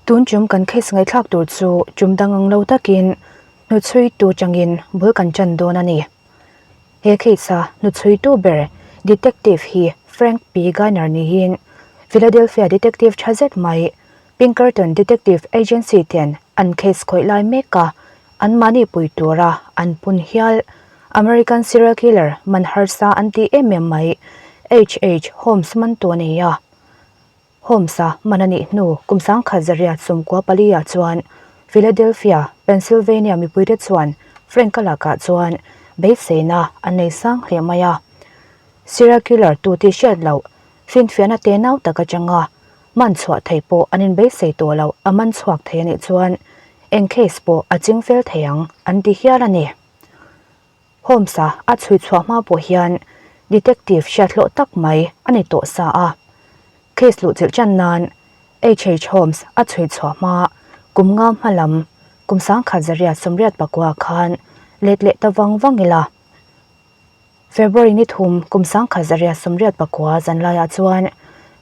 Tun tum kan case ngaihthlak tur chu tum dang ang lo takin hnuchhuitu changin bul kan tan dawn a ni. He case a hnuchhuitu ber detective hi Frank P. Gainer niin Philadelphia detective tha zet mai Pinkerton Detective Agency ten an case khawih lai mek a, anmahni pui tura an pun hial. American serial killer man harsa an ti em em mai HH Holmes man tu a ni a. Holmes-a man a nih hnu kum sangkhat zariat sawmkua pali-ah chuan Philadelphia, Pennsylvania mipuite chuan Frank-a lakah chuan beiseina an nei sang hle mai a. Serial killer tu tih hriat loh finfiahna tenau tak atanga man chhuah thei pawh an inbeisei tawh loh a man chhuak thei a nih chuan eng case pawh a ching fel thei ang an ti hial a ni. Holmes-a a chhui chhuah hma pawh hian detective hriat hlawh tak mai a ni tawh sa a. Case luhchilh tan nan HH Holmes a chhui chhuah hma kum nga hma lam kum sangkhat zariat sawmriat pakua khan let leh ta vang vang ila. February ni thum kum sangkhat zariat sawmriat pakua zan laiah chuan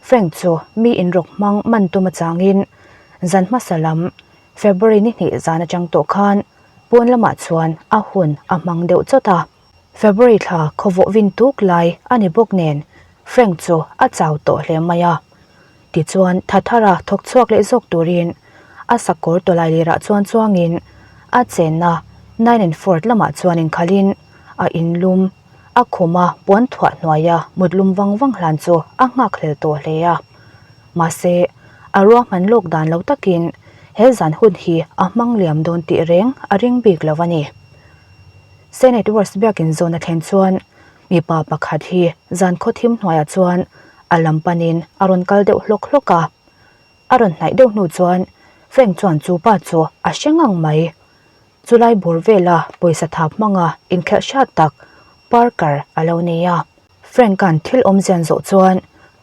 Frank chu mi inrawk hmang man tum atangin zan hmasa lam February ni hnih zan atang tawh khan pawn lamah chuan a hun a hmang deuh chawt a. February thla khawvawh vin tuk lai a ni bawk nen Frank chu a chau tawh hle mai a. Tichuan Thathara thawk chhuak leh zawk turin a sakawr tawlai lirah chuan chuangin a chenna Nine and Fourth lamah chuan inkhalhin a inlum a khuma puan thuah hnuaia mut lum vang vang hlan chu a nghak hlel tawh hle a. Mahse, a ruahman lawk dan lo takin he zan hun hi a hmang liam dawn tih reng a ring bik lo a ni. Saint Edwards biakin zawn a thlen chuan mipa pakhat hi zan khawthim hnuaiah chuan a lam panin a rawn kal deuh hlawk hlawk a. A rawn hnaih deuh hnu chuan Frank chuan chu pa chu a hre ngang mai. Chulai bawr vela pawisa thap hmanga inkhelh hriat tak Parker a lo nei a. Frank-a'n thil awmzian zawh chuan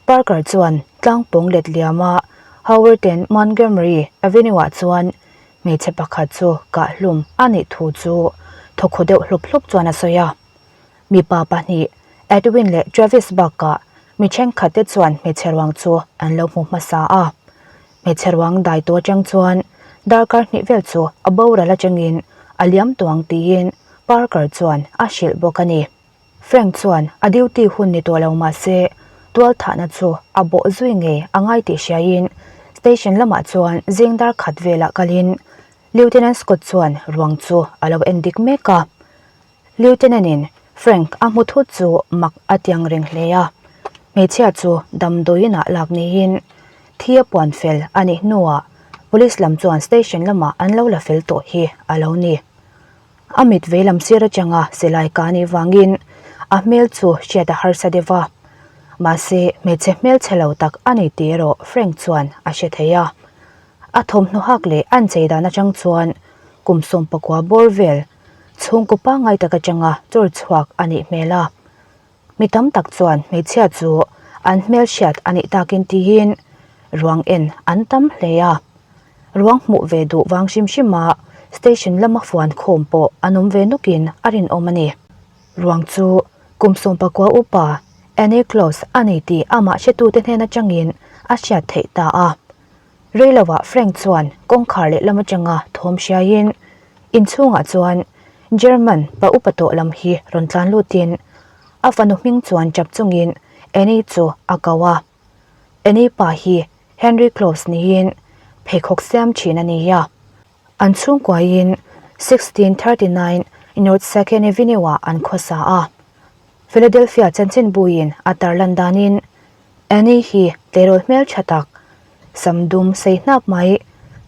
Parker chuan tlangpawng let liama Howard and Montgomery Avenue-ah chuan hmeichhe pakhat chu kahhlum a nih thu chu thawkhaw deuh hlup hlup chuan a sawi a. Mipa pahnih, Edwin leh Travis bakah mi thenkhatte chuan hmeichhe ruang chu an lo hmu hmasa a. Hmeichhe ruang dai tu atang chuan darkar hnih vel chu a boral atangin a liam tuang tiin Parker chuan a hrilh bawk a ni. Frank chuan a duty hun ni tawh lo mah se tualthahna chu a bawh zui ngei a ngai tih hriaiin station lamah chuan zing dar khat velah kalin Lieutenant Scott chuan ruang chu a lo en dik mek a. Lieutenant-in Frank a hmu thut chu mak a tiang reng hle a, hmeichhia chu damdawiinah lak niin thi a puan fel a nih hnuah police lam chuan station lamah an lo la fel tawh hi a lo ni. A mit veilam sir atanga silai ka nih vangin a hmel chu hriat a harsa deuh va, mahse hmeichhe hmelchhe lo tak a ni tih erawh Frank chuan a hre thei a. A thawmhnaw hak leh an chei dan atang chuan kum sawmpakua bawr vel Chhungkaw pangngai tak atanga chawr chhuak a nih hmel a, mi tam tak chuan hmeichhia chu an hmelhriat a nih takin tiin ruang en an tam hle a, ruang hmuh ve duh vang hrim hrim a station lama fuan khawm pawh an awm ve nawkin a rinawm a ni. Ruang chu kum sawmpakua upa Annie Close a ni tih amah hretute hnen atangin a hriat theih ta a. Reiloah Frank chuan kawngkhar lehlam atanga thawm hriaiin inchhungah chuan German pa upa tawh lam hi rawn tlan lutin a fanu hming chuan tap chungin Annie chu a ko a. Annie pa hi Henry Close niin pheikhawk siam thin a ni a. An chhungkuaiin 1639 North Second Avenue-ah an khawsa a. Philadelphia chanchinbuin a tarlan danin Annie hi tleirawl hmel tha tak, sam dum sei hnap mai,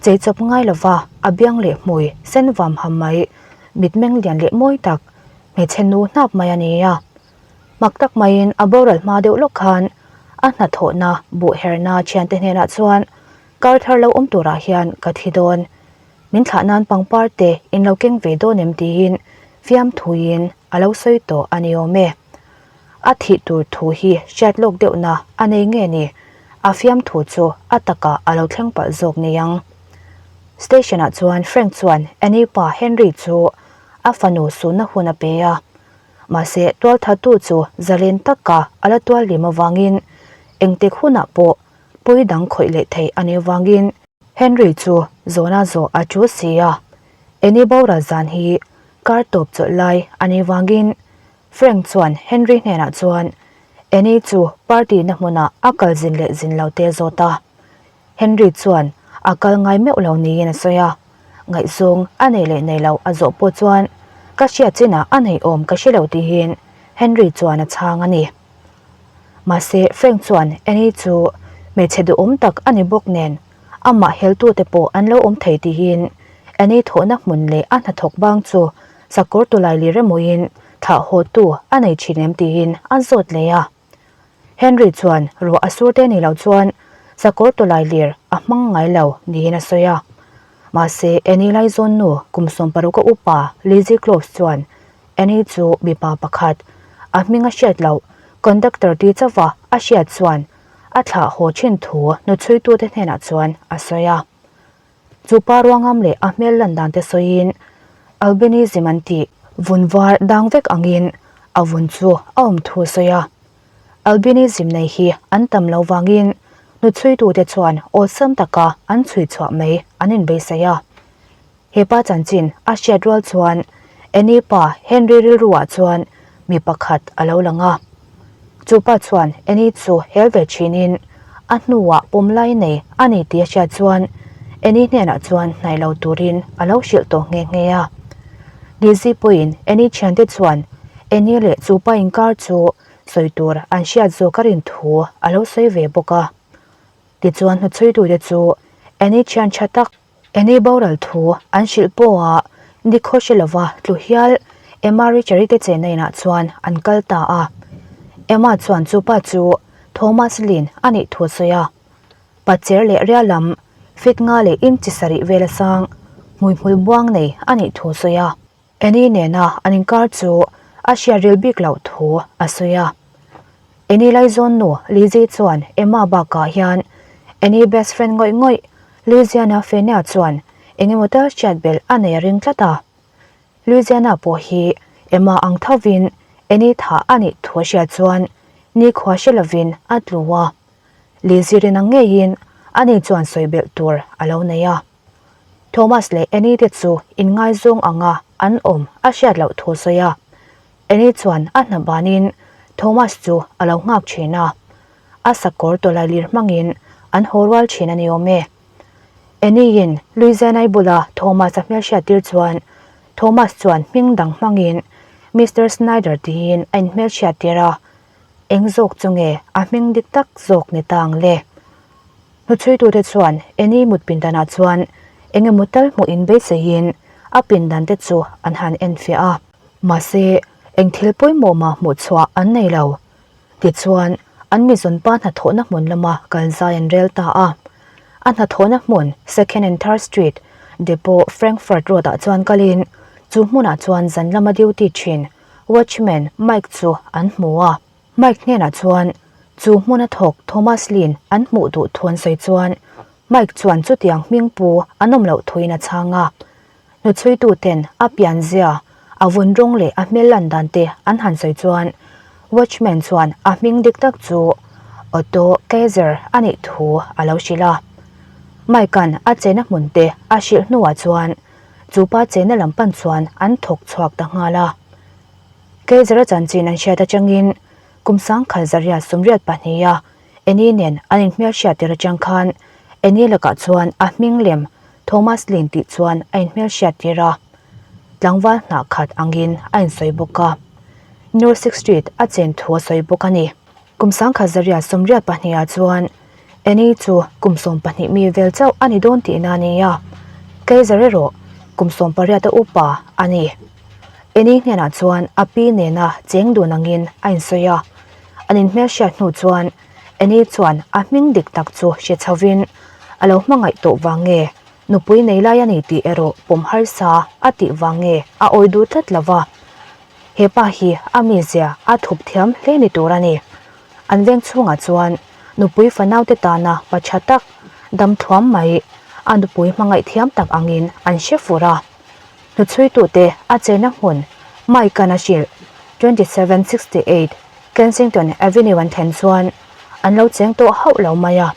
chei chawp ngai lova a biang leh hmui sen vam ham mai, mitmeng lian leh mawi tak, hmeichhe nu hnap mai a ni a. Mak tak maiin a boral hma deuh lawk khan a hnathawhna buhherna thiante hnenah chuan kar thar lo awm turah hian ka thi dawn, min thlah nan pangpar te in lo keng ve dawn em tiin fiamthuiin a lo sawi tawh a ni awm e. A thih tur thu hi hriat lawk deuhna a nei nge ni? A fiamthu chu a takah a lo thleng palh zawk ni ang. Station-ah chuan Frank chuan Annie pa Henry chu a fanu sunna hun a pe a. Mahse, tualthattu chu zalen taka a la tual lim avangin engtik hunah pawh pawi dang khawih leh theih a nih avangin. Henry chu zawhna zawh a ṭul si a, Annie boral zan hi kar tawp chawlh lai a nih vangin Frank chuan Henry hnenah chuan Annie chu party na hmunah a kal zin leh zin lo te zawt a. Henry chuan a kal ngai meuh lo niin a sawi a, ngaihzawng a nei leh nei lo a zawh pawh chuan ka hriat chinah a nei awm ka hre lo tihin Henry chuan a chhang a ni. Mahse Frank chuan Annie chu hmeichhe duhawm tak a ni bawk nen amah heltute pawh an lo awm thei tihin Annie thawhna hmun leh a hnathawk bang chu sakawr tawlai lir emawiin thlah hawtu a nei thin em tiin a zawt leh a. Henry chuan ruah a sur te ni lo chuan sakawr tawlai lir a hmang ngai lo niin a sawi a. Mahse Annie laizawn nu kum 16 a upa Lizzie Close chuan Annie chu mipa pakhat a hming a hriat loh conductor ti chauha a hriat chuan a thlah haw thin thu hnuchhuitute hnenah chuan a sawi a. Chu pa ruangam leh a hmel lan dan te sawiin albinism an tih vun var dang vek angin a vun chu a awm thu a sawi a. Albinism nei hi an tam lo vangin hnuchhuitute chuan awlsam taka an chhui chhuah mai an inbeisei a. He pa chanchin a hriat rual chuan Annie pa Henry rilruah chuan mi pakhat a lo lang a. Chu pa chuan Annie chu hel ve thinin a hnuah pawm lai nei a ni tih a hriat chuan Annie hnenah chuan hnaih lo turin a lo hrilh tawh nghe nghe a. Lizzie pawhin Annie thiante chuan Annie leh chu pa inkar chu sawi tur an hriat zawk a rin thu a lo sawi ve bawk a. Tichuan hnuchhuitute chu Annie thian tha tak Annie boral thu an hrilh pawha nikhaw hre lova tlu hial Emma Richer-i te chenna inah chuan an kal ta a. Emma chuan chu pa chu Thomas Lynn a nih thu a sawi a. Pacher leh ria lam fit nga leh inchi sarih vela sang hmuihmul buang nei a nih thu a sawi a. Annie nena an inkar chu a hriat ril bik loh thu a sawi a. Annie laizawn nu Lizzie chuan Emma bakah hian Annie best friend ngawih ngawih Louisiana Fenia chuan eng emaw tal hriat belh a nei a ring tlat a. Louisiana pawh hi Emma ang thovin Annie thah a nih thu a hriat chuan nikhua hre lovin a tlu a. Lizzie rin ang ngeiin ani chuan sawi belh tur a lo nei a. Thomas leh Annie te chu inngaizawng anga an awm a hriat loh thu sawi a. Annie chuan a hna banin Thomas chu a lo nghak thin a, a sakawr tawlailir hmangin an haw rual thin a ni awm e. Annie-in Louisiana-i bula Thomas a hmelhriat tir chuan Thomas chuan hming dang hmangin Mister Snyder tiin a inhmelhriat tir a, eng zawk chu nge a hming dik tak zawk ni ta ang le? Hnuchhuitute chuan Annie mut pindanah chuan eng emaw tal hmuh in beiseiin a pindan te chu an han enfiah a. Mahse, eng thil pawimawh mah hmuh chhuah an nei lo. Tichuan, an mizawnpa hnathawhna hmun lama kal zai an rel ta a. A hnathawhna hmun Second and Third Street, Depot, Frankfurt Road ah chuan kalin chu hmunah chuan zan lama duty thin watchman Mike chu an hmu a. Mike hnenah chuan chu hmuna thawk Thomas Lynn an hmuh duh thu an sawi chuan Mike chuan chutiang hming pu an awm loh thuin a chhang a. Hnuchhuituten a pianzia, a vun rawng leh a hmel lan dan te an han sawi chuan Watchman chuan a hming dik tak chu Otto Kaiser a nih thu a lo hrilh a. Mike-a'n a chena hmun te a hrilh hnuah chuan chu pa chena lam pan chuan an thawk chhuak ta nghal a. Kaiser-a chanchin an hriat atangin kum sangkhal zaria sumriat pahniha Annie nen an inhmelhriat tir atang khan Annie lakah chuan a hming lem Thomas Lynn tih chuan a inhmelhriat tir a, tlangval hnah khat angin a insawi bawk a. North Sixth Street a chen thu a sawi bawk a ni. Kum sangkhat zaria sawmriat pahnihah chuan Annie chu kum 12 mi vel chauh a ni dawn tihna a ni a, Kaiser erawh kum 18 a upa a ni. Annie hnenah chuan a pi nena cheng dun angin a insawi a, an inhmelhriat hnu chuan Annie chuan a hming dik tak chu hre chhovin a lo hmangaih tawh vang nge nupui nei lai a ni tih erawh pawm harsa a tih vang nge a awi duh tlat lo va. He pa hi a mizia a thup thiam hle ni tur a ni. An veng chhungah chuan nupui fanaute tana pa tha tak, dam thuam mai, a nupui hmangaih thiam tak angin an hre fur a. Hnuchhuitute a chena hmun Mike-a'n a hrilh, 2768 Kensington Avenue an thlen chuan an lo cheng tawh hauh lo mai a.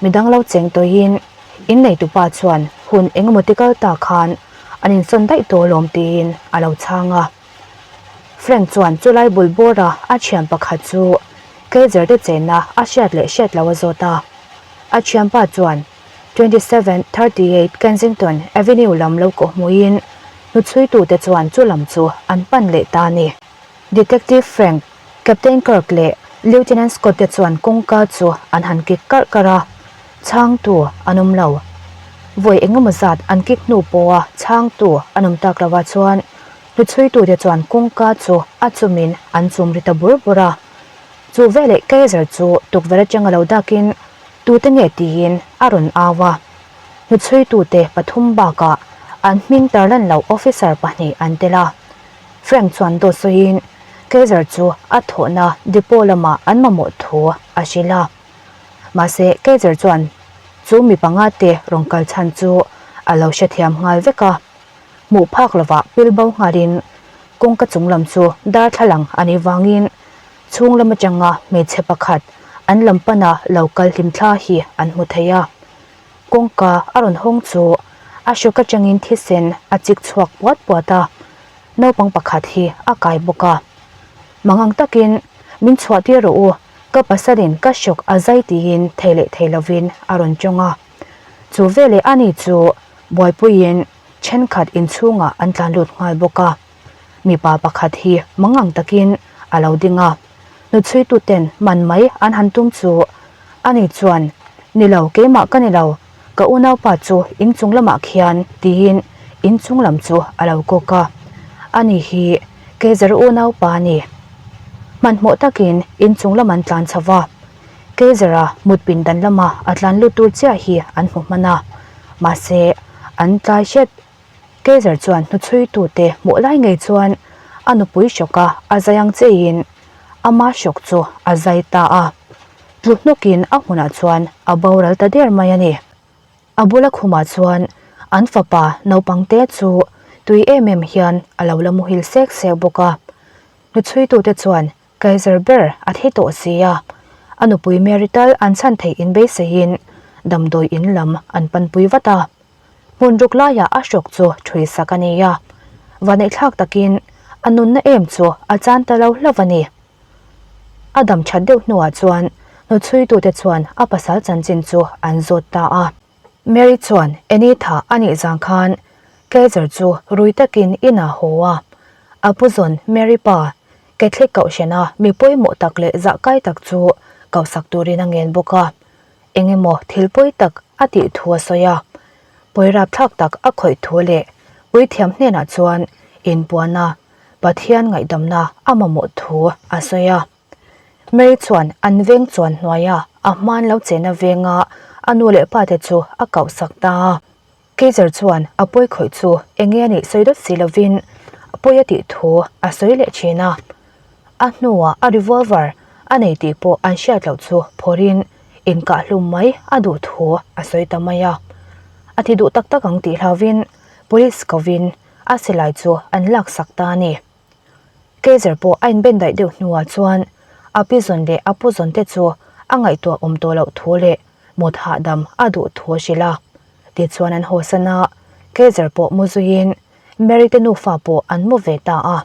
Midang lo cheng tawhin. Inneitupa chuan hun engemaw ti kal ta khan an insawn daih tawh alawm tiin a lo chhang a. Frank chuan chulai bul bawra a thian pakhat chu Kaiser te chenna a hriat leh hriat lo a zawt a. A thianpa chuan 27, 38 Kensington Avenue lam lo kawh hmuhin hnuchhuitute chuan chu lam chu an pan leh ta a ni. Detective Frank, Captain Kirk leh Lieutenant Scott te chuan kawngka chu an han kik karh karh a, chhangtu an awm lo. Vawi engemaw zat an kik hnu pawha chhangtu an awm tak lovah chuan hnuchhuitute chuan kawngka chu a chumin an chum ri ta bur bur a. Chu veleh Kaiser chu tukverh atanga lo dakin tute nge tiin a rawn au a. Hnuchhuitute pathum bakah an hming tarlan loh officer pahnih an tel a. Frank chuan dawt sawiin Kaiser chu a thawhna depot lamah an mamawh thu a hrilh a. Mahse, Kaiser chuan chu mi panga te rawn kal chhan chu a lo hrethiam nghal vek a. Hmuh phak lovah pil bo nghalin kawngka chung lam chu darthlalang a nih vangin chhung lam atanga hmeichhe pakhat an lam pana lo kal hlimthla hi an hmu thei a. Kawngka a rawn hawng chu a hrawk atangin thisen a chik chhuak puat puat a, naupang pakhat hi a kai bawk a. Mangang takin, Min chhuah tir rawh u, ka pasalin ka hrawk a zai tiin thei leh thei lovin a rawn tawng a. Chu veleh ani chu buaipuiin thenkhat inchhungah an tlan lut nghal bawk a. Mipa pakhat hi mangang takin a lo ding a, hnuchhuituten man mai an han tum chu ani chuan, Ni lo, keimah ka ni lo, ka unaupa chu inchung lamah khian tiin inchung lam chu a lo kawk a, ani hi Keizer unaupa a ni. Hmanhmawh takin inchung lam an tlan chho va, Keizera mut pindan lama a tlan lut tur chiah hi an hmu hman a, mahse an tlai hret. Kaiser chuan hnuchhuitute hmuh lai ngei chuan a nupui hrawka a zai ang cheiin ama hrawk chu a zai ta a, tlu hnawkin a hmunah chuan a boral ta der mai a ni. A bula khumah chuan an fapa naupangte chu tui em em hian a lo la muhil sek sek bawk a, hnuchhuitute chuan Kaiser ber a thi tawh si a, a nupui Mary tal an chhan theih inbeiseiin damdawi in lam an panpui vat a. Hmun ruk laiah a hrawk chu ṭhui sak a ni a, vaneihthlak takin a nunna em chu a chan ta lo hlauh a ni. A dam ṭhat deuh hnuah chuan hnuchhuitute chuan a pasal chanchin chu an zawt ta a. Mary chuan Annie tha a nih zang khan Kaiser chu rui takin inah haw a, a pu zawn Mary pa Catholic kohhrana mi pawimawh tak leh zahkai tak chu kohsak turin a ngen bawk a. Eng emaw thil pawi tak a tih thu a sawi a, pawi rapthlak tak a khawih thu leh puithiam hnenah chuan inpuana Pathian ngaihdamna a mamawh thu a sawi a. Mary chuan an veng chuan hnuaia a hman lo chena venga a nu leh pate chu a kohsak ta a. Kaiser chuan a pawi khawih chu eng nge a nih sawi dawt si lovin pawi a tih thu a sawi leh thin a. A hnuah a revolver a nei tih pawh an hriat loh chu phawrhin inkah hlum mai a duh thu a sawi ta mai a. A ti duh tak tak ang tih hlauvin police kovin a silai chu an laksak ta a ni. Kaiser pawh a inben daih deuh hnuah chuan a pi zawn leh a pu zawn te chu a ngaihtuah awm tawh loh thu leh mut hahdam a duh thu a hrilh a. Tichuan an hawsan a, Kaiser pawh mu zuiin Mary te nufa pawh an mu ve ta a.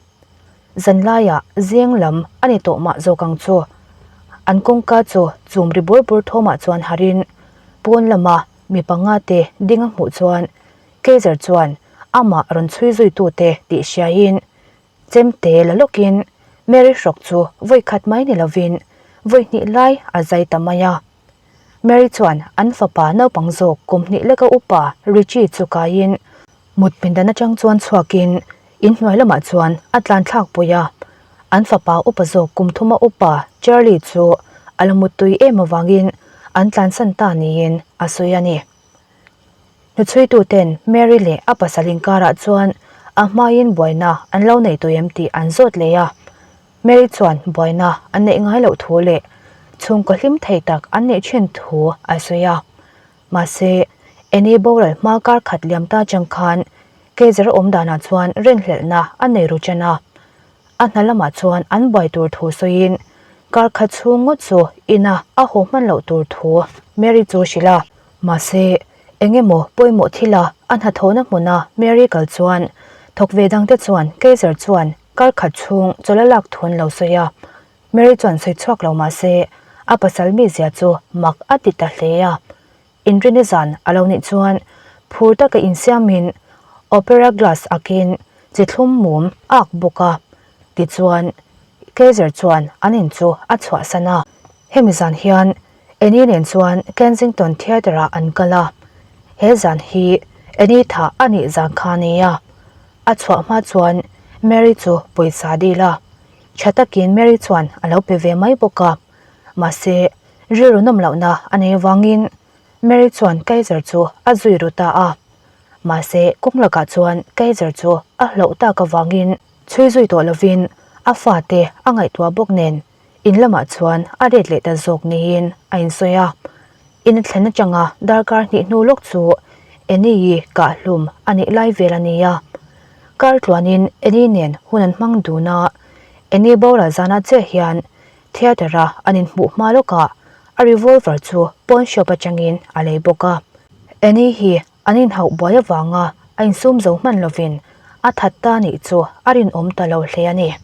Zanlaiah zeng lam a ni tawh mah zawk ang chu. An kawngka chu chum ri bur bur thawmah chuan harin pawn lama mi panga te ding a hmuh chuan Kaiser chuan amah rawn chhui zuitute tih hriaiin chemte la lawkin Mary hrawk chu vawi khat mai ni lovin vawi hnih lai a zai ta mai a. Mary chuan an fapa naupang zawk kum hnih leka upa Richie chu kaiin mut pindan atang chuan chhuakin inhnuai lamah chuan a tlan thlak pui a. An fapa upa zawk kum thuma upa Charlie chu a la muttui em avangin an tlansan ta niin a sawi a ni. Hnuchhuituten Mary leh a pasal inkarah chuan a hmain buaina an lo nei tawh em tih an zawt leh a. Mary chuan buaina an neih ngai loh thu leh chhungkaw hlim thei tak an neih thin thu a sawi a. Mahse, Annie boral hma kar khat liam ta chang khan Kaiser awm danah chuan rinhlelhna a nei ru chen a. A hna lamah chuan an buai tur thu sawiin kar khat chhung ngawt chu ina a haw hman loh tur thu Mary chu hrilh a. Mahse, Eng emaw pawimawh thila a hnathawhna hmuna Mary kal chuan thawk ve dangte chuan Kaiser chuan kar khat chhung chawlh a lak thu an lo sawi a. Mary chuan sawi chhuak lo mah se a pasal mizia chu mak a ti ta hle a. Inrini zan a lo nih chuan phur taka insiamin opera glass akin chi thlum mum a ak bawk a. Tichuan Kaiser chuan an in chu a chhuahsan a. Hemi zan hian Annie nen chuan Kensington Theatre ah an kal a, he zan hi Annie thah a nih zan kha a ni a. A chhuah hma chuan Mary chu pawisa a dil a, tha takin Mary chuan a lo pe ve mai bawk a. Mahse, rilru nawm lohna a nei avangin Mary chuan Kaiser chu a zui ru ta a. Mahse, kawng lakah chuan Kaiser chu a hlauh tak avangin chhui zui tawh lovin a fate a ngaihtuah bawk nen In lamah chuan a let leh ta zawk niin a insawi a. In a thlen atanga darkar hnih hnu lawk chu Annie-i kahhlum a nih lai vel a ni a. Kar tluanin Annie nen hun an hmang dun a, Annie boral zanah chiah hian theatre-a an inhmuh hma lawkah a revolver chu pawn shop atangin a lei bawk a. Annie hi An inhauh buai avanga a insum zo hman lovin a that ta nih chu a rinawm ta lo hle a ni.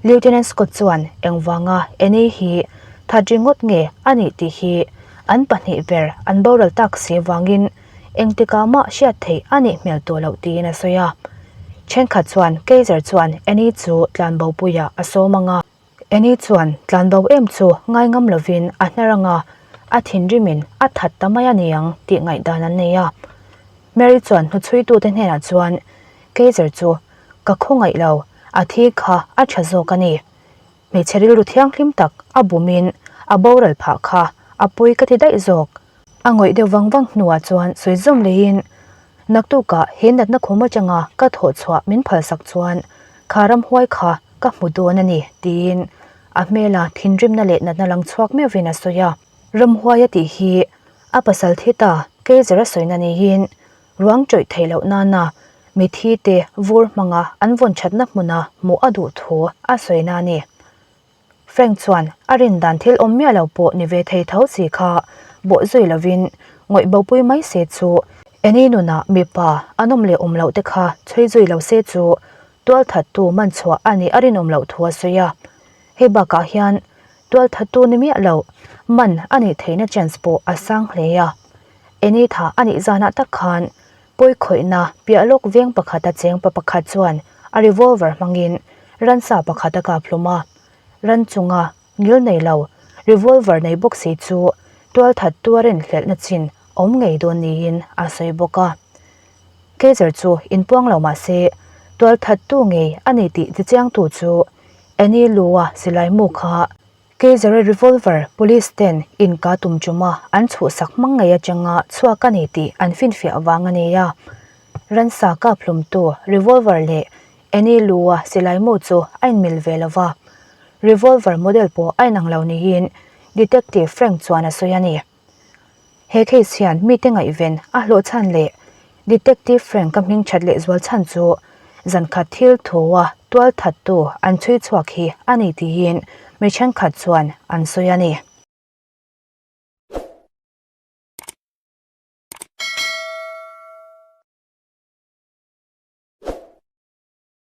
Lieutenant Scott chuan engvanga Annie hi that ringawt nge a nih tih hi an pahnih ber an boral tak si avangin engtikah mah hriat theih a nih hmel tawh loh tiin a sawi a. Thenkhat chuan Kaiser chuan Annie chu tlanbopuiah a sawm ang a. Annie chuan tlanbo em chu ngai ngam lovin a hnar anga a thinrimin a that ta mai a ni ang tih ngaihdan an nei a. Mary chuan hnuchhuitute hnenah chuan Kaiser chu ka khawngaih lo, a thi kha a tha zawk a ni. Hmeichhe rilru thianghlim tak a bumin a boral phah kha a pawi ka ti daih zawk. A ngawih deuh vang vang hnuah chuan sawi zawm leiin, Naktukah he natna khum atanga ka thawh chhuah min phalsak chuan kha ramhuai kha ka hmu dawn a ni, tiin a hmela thinrimna leh natna lang chhuak meuhvin a sawi a. Ramhuai a tih hi a pasal thi ta Kaiser a sawina niin ruang tawih theih loh nana mithi te vur hmanga an vawn thatna hmuna hmuh a duh thu a sawina a ni. Frank chuan a rin dan thil awm miah lo pawh ni ve thei tho si kha bawh zui lovin ngawih bopui mai se chu Annie nunah mipa an awm leh awm loh te kha chhui zui lo se chu tualthattu man chhuah a nih a rinawm loh thu a sawi a. Hei bakah hian tualthattu ni miah loh man a nih theihna chance pawh a sang hle a. Annie tha a nih zanah tak khan Pawi khawihna piah lawk veng pakhata cheng pa pakhat chuan a revolver hmangin ransa pakhat a kap hlum a. Ran chunga ngil nei lo revolver nei bawk si chu tualthattu a rinhlelhna chin awm ngei dawn niin a sawi bawk a. Kaiser chu inpuang lo mah se tualthattu ngei a ni tih tichiangtu chu Annie Lu-a silai mu kha Kaiser-a revolver police ten in ka tum chuma an chhuhsak hmang ngei atanga chhuak a ni tih an finfiah vang a ni a. Ransa kap hlumtu revolver leh Annie Lu-a silai mu chu a inmil ve lo va. Revolver model pawh a inang lo niin Detective Frank chuan a sawi a ni. He case hian mite ngaihven a hlawh chhan leh Detective Frank-a hming that leh zual chhan chu zankhat thil thua tual thattu an chhui chhuak hi a ni tiin mi thenkhat chuan an sawi a ni.